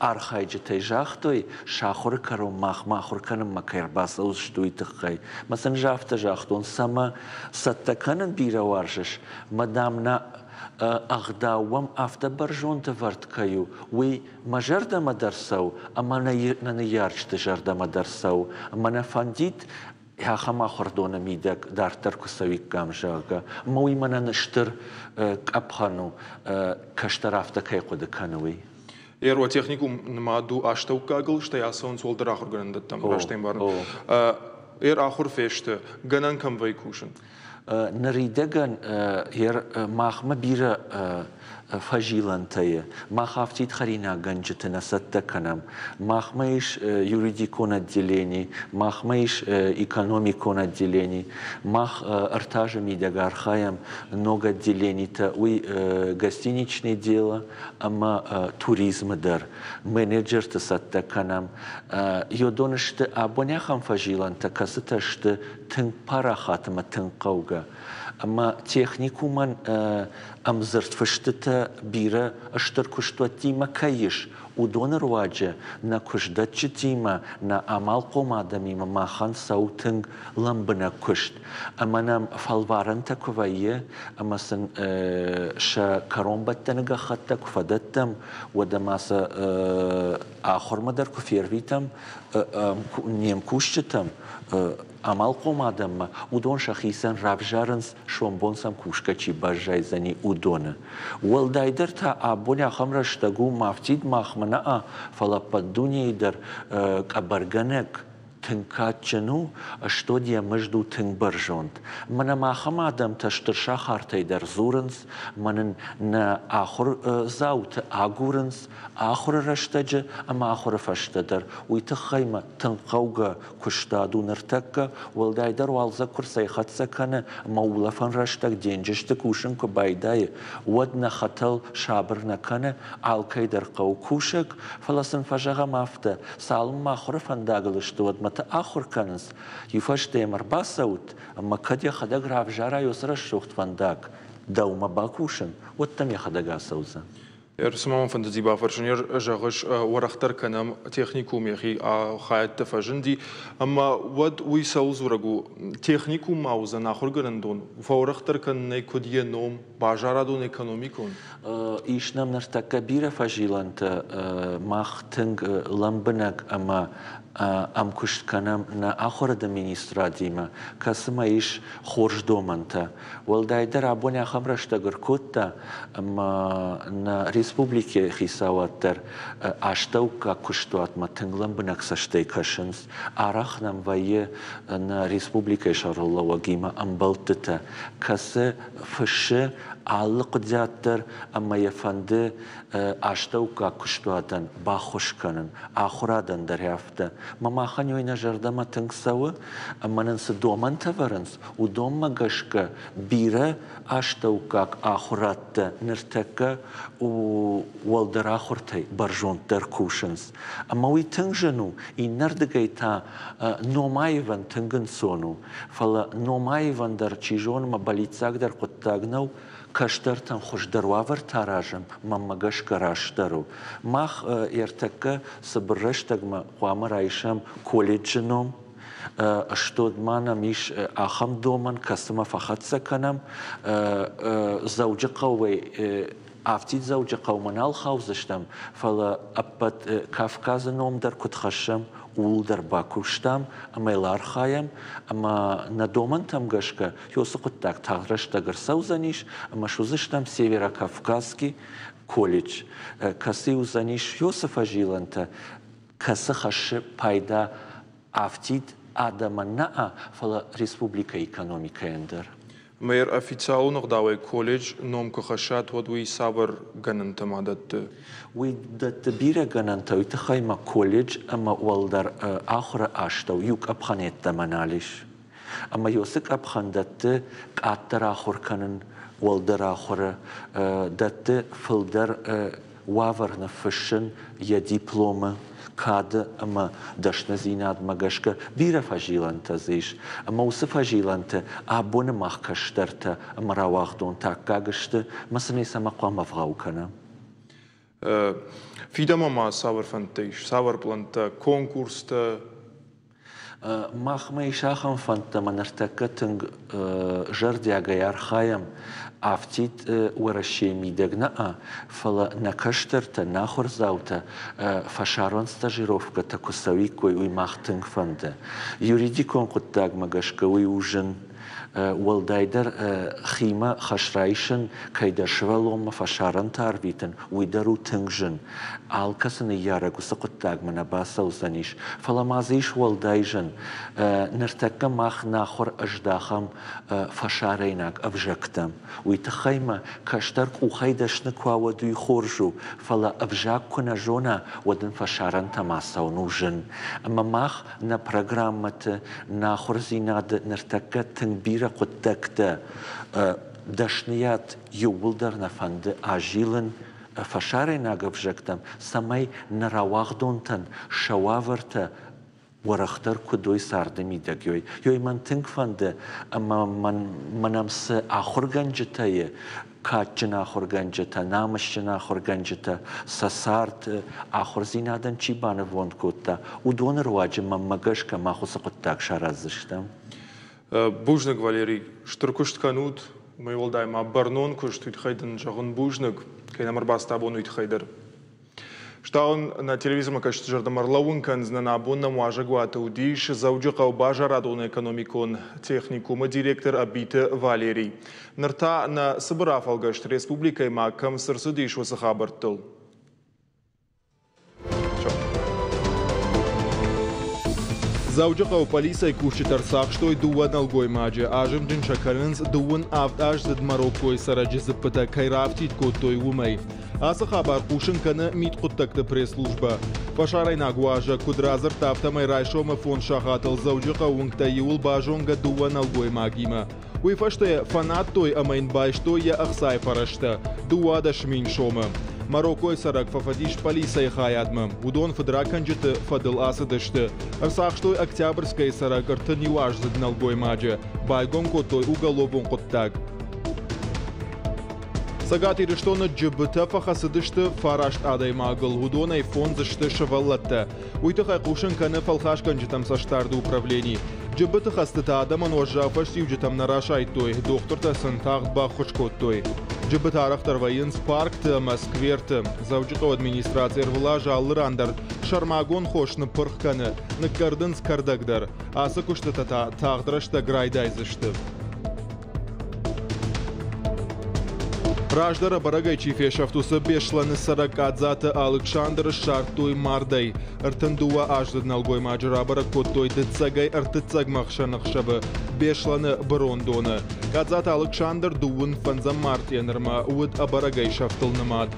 архайджытӕй загътой, сӕ ахуыры кӕрон махмӕ ахуыр кӕнынмӕ кӕй ӕрбацӕудзысты, уый тыххӕй. Мӕ сын ӕз афтӕ загътон, цӕмӕ цӕттӕ кӕнын бирӕ уарзыс, мӕ дам нӕ ӕгъдау уӕм афтӕ бӕрзонд ӕвӕрд кӕй у, уый мӕ зӕрдӕмӕ дӕр цӕуы ӕмӕ нӕ ныййарджыты зӕрдӕмӕ дӕр цӕуы. Ӕмӕ нӕ фӕндид Ахӕм ахуырдоны мидӕг дарддӕр куы цӕуиккам, зӕгъгӕ. Ӕмӕ уый мӕнӕн стыр къӕпхӕн у, кӕстӕр афтӕ кӕй хъуыды кӕны, уый. Аэротехникум нымад у астӕуккагыл, стӕй ацӕуынц уӕлдӕр ахуыргӕнӕндӕттӕм, раст ӕмбарын. Ахуыр фесты, гӕнӕн кӕм вӕййы кусын? Ныридӕгӕн махмӕ бирӕ фӕзилӕнтӕ и. Мах афтид хӕринаггӕнджыты нӕ цӕттӕ кӕнӕм. Махмӕ ис юридикон отделени, махмӕ ис экономикон отделени. Мах ӕртазы мидӕг архайӕм ног отделенитӕ, уый гостиничный дело ӕмӕ туризмы дӕр. Менеджерты цӕттӕ кӕнӕм. Йодон сты абон ахӕм фӕзилӕнтӕ, кӕцытӕ сты тынг парахат ӕмӕ тынг хъӕугӕ. Ӕмӕ техникумӕн ӕмдзырд фыстытӕ бирӕ стыр куыстуӕттимӕ кӕй ис, уыдоны руаджы нӕ куыстдӕтджытимӕ, нӕ амалхъом адӕмимӕ махӕн цӕуы тынг лӕмбынӕг куыст. Ӕмӕ нӕм фӕлварӕнтӕ куы вӕййы ӕмӕ сын сӕ кӕронбӕттӕны гӕххӕттӕ куы фӕдӕттӕм, уӕдӕ ма сӕ ахуырмӕ дӕр куы фервитӕм не мкусджытӕм, амалхъом адӕммӕ, уыдон сӕхицӕн равзарынц, сомбон сӕм кусгӕ чи баззайдзӕни, уыдоны. Уӕлдайдӕр та абон ахӕм рӕстӕг у, мафтид махмӕ нӕ, фӕлӕ ӕппӕт дунейы дӕр къӕбӕргӕнӕг тынг кадджын у, стод йӕ мызд у тынг бӕрзонд. Мӕнӕ ма ахӕм адӕмтӕ стыр сахартӕй дӕр дзурынц, мӕ нын нӕ ахуырдзауты агурынц ахуыры рӕстӕджы ӕмӕ ахуыры фӕстӕ дӕр. Уый тыххӕй мӕ тынг хъӕугӕ куыстад у ныртӕккӕ, уӕлдайдӕр уалдзӕг куы рцӕйхӕццӕ кӕны ӕмӕ улӕфӕн рӕстӕг денджызты кусын куы байдайы, уӕд нӕ хӕтӕл сабыр нӕ кӕны, алкӕй дӕр хъӕуы кусӕг, фӕлӕ сын фӕзӕгъӕм афтӕ, цалынмӕ ахуыры фӕндагыл сты, уӕдмӕ та ахуыр кӕнынц, иу фӕстӕ йӕм ӕрбацӕут, ӕмӕ кӕд йӕхӕдӕг равзара уыцы рӕсугъд фӕндаг, дӕумӕ бакусын, уӕд дӕм йӕхӕдӕг ацӕудзӕн. Цыма мӕм фӕндыди бафӕрсын, зӕгъыс, уӕрӕхдӕр кӕнӕм техникум йӕхи хайӕдты фӕзынди, ӕмӕ уӕд уый цӕуыл дзурӕг у? Техникум ма уыдзӕн ахуыргӕнӕндон, фӕуӕрӕхдӕр кӕнынӕй куыд йӕ ном, базарадон, экономикон? Ис нӕм ныртӕккӕ бирӕ фӕзилӕнтӕ. Мах тынг лӕмбынӕг ӕмӕ ӕмкуыст кӕнӕм нӕ ахуырады министрадимӕ, кӕцымӕ ис хорз домӕнтӕ. Уӕлдайдӕр абон ахӕм рӕстӕг ӕркодта, ӕмӕ нӕ республикӕйы хицауад дӕр астӕуккаг куыстуатмӕ тынг лӕмбынӕг цӕстӕй кӕсынц. Арӕх нӕм вӕййы нӕ республикӕйы сӕргълӕууӕгимӕ ӕмбӕлдтытӕ, кӕцы фыссы алы хъуыдиат дӕр ӕмӕ йӕ фӕнды астӕуккаг куыстуатӕн баххуыс кӕнын, ахуырадӕн дӕр афтӕ. Мӕ махӕн уый нӕ зӕрдӕмӕ тынг цӕуы ӕмӕ нын цы домӕнтӕ вӕрынц, уыдонмӕ гӕсгӕ бирӕ астӕуккаг ахуырадтӕ ныртӕккӕ уӕлдӕр ахуыртӕй бӕрзонддӕр кусынц. Ӕмӕ уый тынг зын у, иннӕрдыгӕй та номаивӕн тынг ӕнцон у. Фӕлӕ номаивӕн дӕр, чи зоны, мӕ бӕллиццагдӕр хъуыддаг нӕу, кӕстӕртӕн хуыздӕр уавӕртӕ аразын, мӕнмӕ гӕсгӕ растдӕр у. Мах ӕртӕккӕ цыбыр рӕстӕгмӕ хъуамӕ райсӕм колледжы ном, Стод ма нӕм ис ахӕм домӕн, кӕцымӕ фӕхӕццӕ кӕнӕм. Дзӕуджыхъӕуӕй афтид Дзӕуджыхъӕумӕ нал хаудзыстӕм, фӕлӕ ӕппӕт Кавказы ном дӕр куыд хӕссӕм, ууыл дӕр бакуыстам ӕмӕ йыл архайӕм, ӕмӕ нӕ домӕнтӕм гӕсгӕ уыцы хъуыддаг тагъд рӕстӕг ӕрцӕудзӕнис ӕмӕ суыдзыстӕм Северокавказский колледж, кӕцы уыдзӕнис уыцы фӕзилӕнтӕ, кӕцы хӕссы пайда афтид адӕмӕн нӕ, фӕлӕ республикӕйы экономикӕйӕн дӕр. Мэр официалон ӕгъдауӕй колледж ном куы хӕссат, уӕд уый цавӕр гӕнӕнтӕ ма дӕтты? Уый дӕтты бирӕ гӕнӕнтӕ, уый тыххӕй ма колледж ӕмӕ уӕлдӕр ахуыры астӕу иу къӕпхӕн йеддӕмӕ нал ис. Ӕмӕ уыцы къӕпхӕн дӕтты къаддӕр ахуыр кӕнын, уӕлдӕр ахуыры дӕтты фылдӕр уавӕр ныффыссын йӕ дипломы кады ӕмӕ дӕсныдзинадмӕ гӕсгӕ бирӕ фӕзилӕнтӕ дзы ис. Ӕмӕ уыцы фӕзилӕнты абоны мах кӕстӕртӕ ӕмӕ рауагъдонтӕ аккаг сты, ӕмӕ сын ӕй цӕмӕ хъуамӕ ӕвгъау кӕнӕм. Фидӕмӕ ма цавӕр фӕндтӕ ис, цавӕр пълӕнттӕ, конкурстӕ? Махмӕ ис ахӕм фӕндтӕ ӕмӕ ныртӕккӕ тынг зӕрдиагӕй архайӕм афтид Уӕрӕсейы мидӕг нӕ, фӕлӕ нӕ кӕстӕртӕ, нӕ ахуырдзаутӕ фӕсарӕн стажировкӕтӕ куы цӕуиккой, уый мах тынг фӕнды. Юридикон хъуыддагмӕ гӕсгӕ уый у зын. Уӕлдайдӕр химӕ хӕс райсын, кӕйдӕр сывӕллонмӕ фӕсарӕнтӕ арвитын, уый дӕр у тынг зын. Алкӕцы ныййарӕг уыцы хъуыддагмӕ нӕ бацӕудзӕнис, фӕлӕ ма дзы ис уӕлдай зын. Ныртӕккӕ мах нӕ ахуыр ӕздахӕм фӕсарӕйнаг ӕвзӕгтӕм. Уый тыххӕй мӕ кӕстӕр къухӕй дӕсны куы уа, уӕд уый хорз у, фӕлӕ ӕвзаг куы нӕ зона, уӕд ын фӕсарӕнтӕм ацӕуын у зын. Ӕмӕ мах нӕ программӕты, нӕ ахуырдзинады ныртӕккӕ тынг бирӕ хъуыддӕгтӕ дӕсныйад иууылдӕр нӕ фӕнды азилын фӕсарӕйнаг ӕвзӕгтӕм, цӕмӕй нӕ рауагъдонтӕн сӕ уавӕртӕ уӕрӕхдӕр куыд уой царды мидӕг. Ёй мӕн тынг фӕнды, ӕмӕ мӕн ӕм цы ахуыргӕнджытӕ и, кадджын ахуыргӕнджытӕ, намысджын ахуыргӕнджытӕ, сӕ цард ахуырдзинадӕн чи банывонд кодта, уыдоны руаджы мӕнмӕ гӕсгӕ мах уыцы хъуыддаг сараздзыстӕм. Бузныг, Валерий, стыр куыст кӕнут, уымӕй уӕлдай ма бӕрнон куыст, уый тыххӕй дын зӕгъын бузныг, кӕй нӕм ӕрбацыд абон, уый тыххӕй дӕр. Стауын нӕ телевизормӕ кӕсджыты зӕрдӕмӕ ӕрлӕууын кӕндзынӕн, абон нӕм уазӕгуаты уыдис Дзӕуджыхъӕуы базарадон-экономикон техникумы директор Ӕбиты Валерий. Ныр та нӕ цыбыр афӕлгӕст республикӕйы ма кӕм цы рцыдис, уыцы хабӕрттыл. Дзӕуджыхъӕуы полицӕйы кусджытӕ ӕрцахстой дыууӕ нӕлгоймаджы. Азымджын сӕ кӕнынц, дыууын авдаздзыд Мароккойы цӕрӕджы дзыппытӕ кӕй раафтид кодтой, уымӕй. Ацы хабар хъусын кӕны мидхъуыддӕгты пресс-службӕ. Фӕсарӕйнаг уазӕг куыд радзырдта, афтӕмӕй райсомы фондз сахатыл Дзӕуджыхъӕуы уынгтӕй иуыл базонгӕ дыууӕ нӕлгоймагимӕ. Уый фӕстӕ йӕ фӕнадтой ӕмӕ йын байстой йӕ ӕхцайы фӕрӕзтӕ – 12 мин сомы. Мароккойы цӕрӕг фӕфӕдис полицӕйы хайадмӕ. Уыдон фыдракӕнджыты фӕдыл ацыдысты. Ӕрцахстой Октябрьскӕйы цӕрӕг 31-аздзыд нӕлгоймаджы. Байгом кодтой уголовон хъуыддаг. Цӕгат Ирыстоны джыбытӕ фӕхӕцыдысты фараст адӕймагыл, уыдонӕй фондз сты сывӕллӕттӕ. Уый тыххӕй хъусын кӕны фӕлхасгӕнджытӕм цӕстдарды управлени. Джыбыты хӕцтытӕ адӕмӕн уӕззау фӕстиуджытӕм нӕ расайдтой, дохтыртӕ сын тагъд баххуыс кодтой. Джыбытӕ арӕхдӕр вӕййынц паркты ӕмӕ скверты. Дзӕуджыхъӕуы администраци ӕрвылаз алы ран дӕр сӕрмагонд хос ныппырх кӕны, ныккӕрдынц кӕрдӕг дӕр. Ацы куыстытӕ та тагъд рӕстӕг райдайдзысты. Раздӕр ӕбӕрӕгӕй чи фесӕфт, уыцы Беслӕны цӕрӕг Къадзаты Алыксандры ссардтой мардӕй. 32 аздзыд нӕлгоймаджы рабӕрӕг кодтой дыццӕгӕй ӕртыццӕгмӕ ӕхсӕн ӕхсӕвы Беслӕны бырондоны. Къадзаты Алыксандр дыууын фӕндзӕм мартъийӕ нырмӕ уыд ӕбӕрӕгӕй сӕфтыл нымад.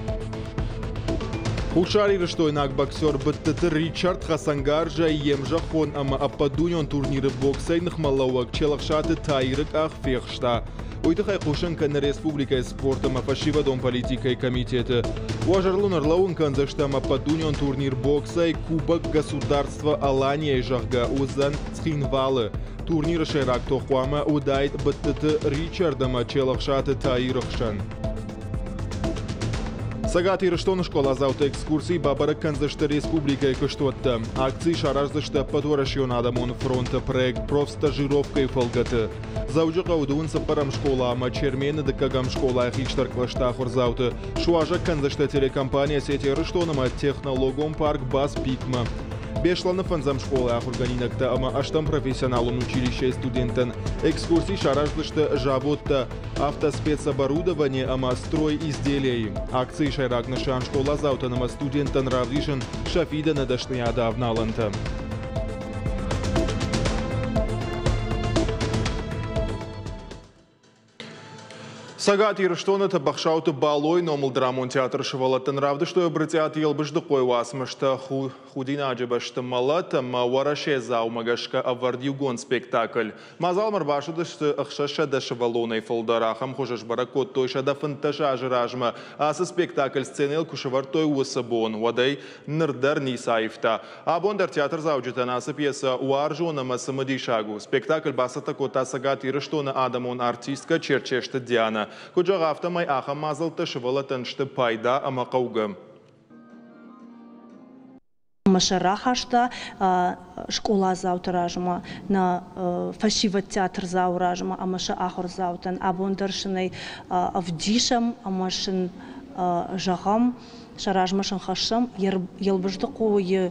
Хуссарирыстойнаг боксер Быттыты Ричард хӕцӕнгарзӕй йе мзӕххон ӕмӕ ӕппӕтдунеон турниры боксӕй ныхмӕлӕууӕг Челӕхсаты Таиры къах фехста. Уый тыххӕй хъусын кӕны республикӕйы спорт ӕмӕ фӕсивӕдон политикӕйы комитеты. Уӕ зӕрдыл ӕрлӕууын кӕндзыстӕм ӕппӕтдунеон турнир боксӕй Кубок Государства Аланияйы, зӕгъгӕ, уыдзӕн Цхинвалы. Турниры сӕйраг тох хъуамӕ уыдаид Быттыты Ричард ӕмӕ Челӕхсаты Таиры хсӕн. Цӕгат Ирыстоны скъоладзауты экскурсийы бабӕрӕг кӕндзысты республикӕйы куыстуӕттӕ. Акци сараздзысты Ӕппӕтуӕрӕсеон адӕмон фронты проект «Профстажировка-йы фӕлгӕты». Дзӕуджыхъӕуы дыууын цыппӕрӕм скъола ӕмӕ Чермены дыккӕгӕм скъолайы хистӕр кълӕсты ахуырдзауты суазӕг кӕндзысты телекомпани «Осетия Ирыстон» ӕмӕ технологон парк «Баспик»-мӕ. Беслӕны фӕндзӕм скъолайы ахуыргӕнинӕгтӕ ӕмӕ ӕстӕм профессионалон училищейы студенттӕн экскурси сараздзысты заводтӕ автоспецоборудование ӕмӕ стройизделия-йы. Акцийы сӕйраг нысан скъоладзаутӕн ӕмӕ студенттӕн равдисын сӕ фидӕны дӕсныйады авналӕнтӕ. Цӕгат Ирыстоны Тӕбӕхсауты Балойы номыл драмон театры сывӕллӕттӕн равдыстой Брытъиаты Елбыздыхъойы уацмыстӕ «Худинаджы бӕсты мӕлӕт» ӕмӕ «Уӕрӕседзау»-мӕ гӕсгӕ ӕвӕрд иугонд спектакль. Мадзалмӕ ӕрбацыдысты 600 сывӕллонӕй фылдӕр. Ахӕм хуызы сбӕрӕг кодтой 115 азы размӕ. Ацы спектакль сценӕйыл куы сӕвӕрдтой уыцы бон, уӕдӕй ныр дӕр ницы аивта. Абон дӕр театрдзауджытӕн ацы пьесӕ уарзон ӕмӕ цымыдисаг у. Спектакль бацӕттӕ кодта Цӕгат Ирыстоны адӕмон артисткӕ Черчесты Дианӕ. Куыд зӕгъы, афтӕмӕй ахӕм мадзӕлттӕ сывӕллӕттӕн сты пайда ӕмӕ хъӕугӕ. Ӕмӕ сӕ рахаста скъоладзауты размӕ, нӕ фӕсивӕд театрдзауы размӕ ӕмӕ сӕ ахуырдзаутӕн. Абон дӕр сын ӕй ӕвдисӕм ӕмӕ сын зӕгъӕм, сӕ размӕ сын хӕссӕм, Елбыздыхъойы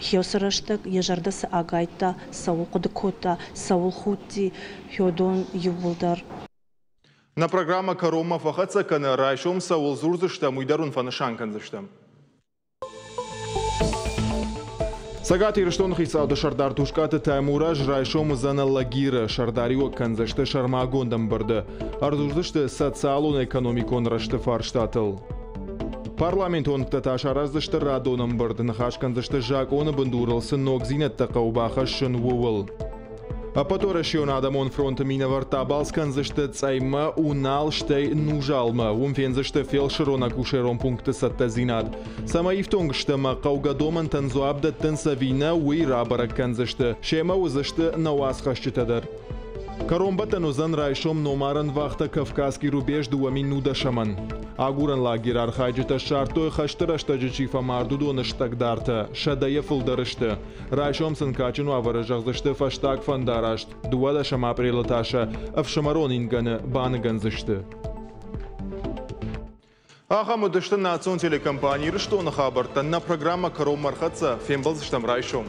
хёсы рӕстӕг йӕ зӕрдӕ цы агайдта, цӕуыл хъуыды кодта, цӕуыл худти, хёдон иууылдӕр. Нӕ программӕ кӕронмӕ фӕхӕццӕ кӕны, райсом цӕуыл дзурдзыстӕм, уый дӕр уын фӕнысан кӕндзыстӕм. Цӕгат Ирыстоны хицауады сӕрдар Тускъаты Таймураз райсом уыдзӕн Алагиры, сӕрдариуӕг кӕндзысты сӕрмагонд ӕмбырды. Ӕрдзурдзысты социалон-экономикон рӕзты фарстатыл. Парламентонтӕ та сараздзысты радон ӕмбырд, ныхас кӕндзысты закъоны бындурыл цы ногдзинӕдтӕ хъӕуы бахӕссын, ууыл. Ӕппӕтуӕрӕсеон адӕмон фронты минӕвӕрттӕ абалц кӕндзысты Цъӕймӕ, Унал, стӕй Нузалмӕ. Уым фендзысты фелсырон-акушерон пункты цӕттӕдзинад. Цӕмӕй ифтонг сты ӕмӕ хъӕугӕ домӕнтӕн дзуапп дӕттынц ӕви нӕ, уый рабӕрӕг кӕндзысты. Семӕ уыдзысты нӕ уацхӕсджытӕ дӕр. Кӕронбӕттӕн уыдзӕн райсом номарӕн вахтӕ «Кавказский рубеж» 2010-ӕн. Агурӕн лагеры архайджытӕ ссардтой, хӕсты рӕстӕджы чи фӕмард, уыдоны стӕгдартӕ. Сӕдӕйӕ фылдӕр сты. Райсом сын кадджын уавӕры зӕгъдзысты фӕстаг фӕндараст. 12 апрелы та сӕ ӕфсымӕрон ингӕны баныгӕндзысты. Ахӕм уыдысты национ телекомпани «Ирыстоны» хабӕрттӕ. Нӕ программӕ кӕронмӕ ӕрхӕццӕ. Фембӕлдзыстӕм райсом.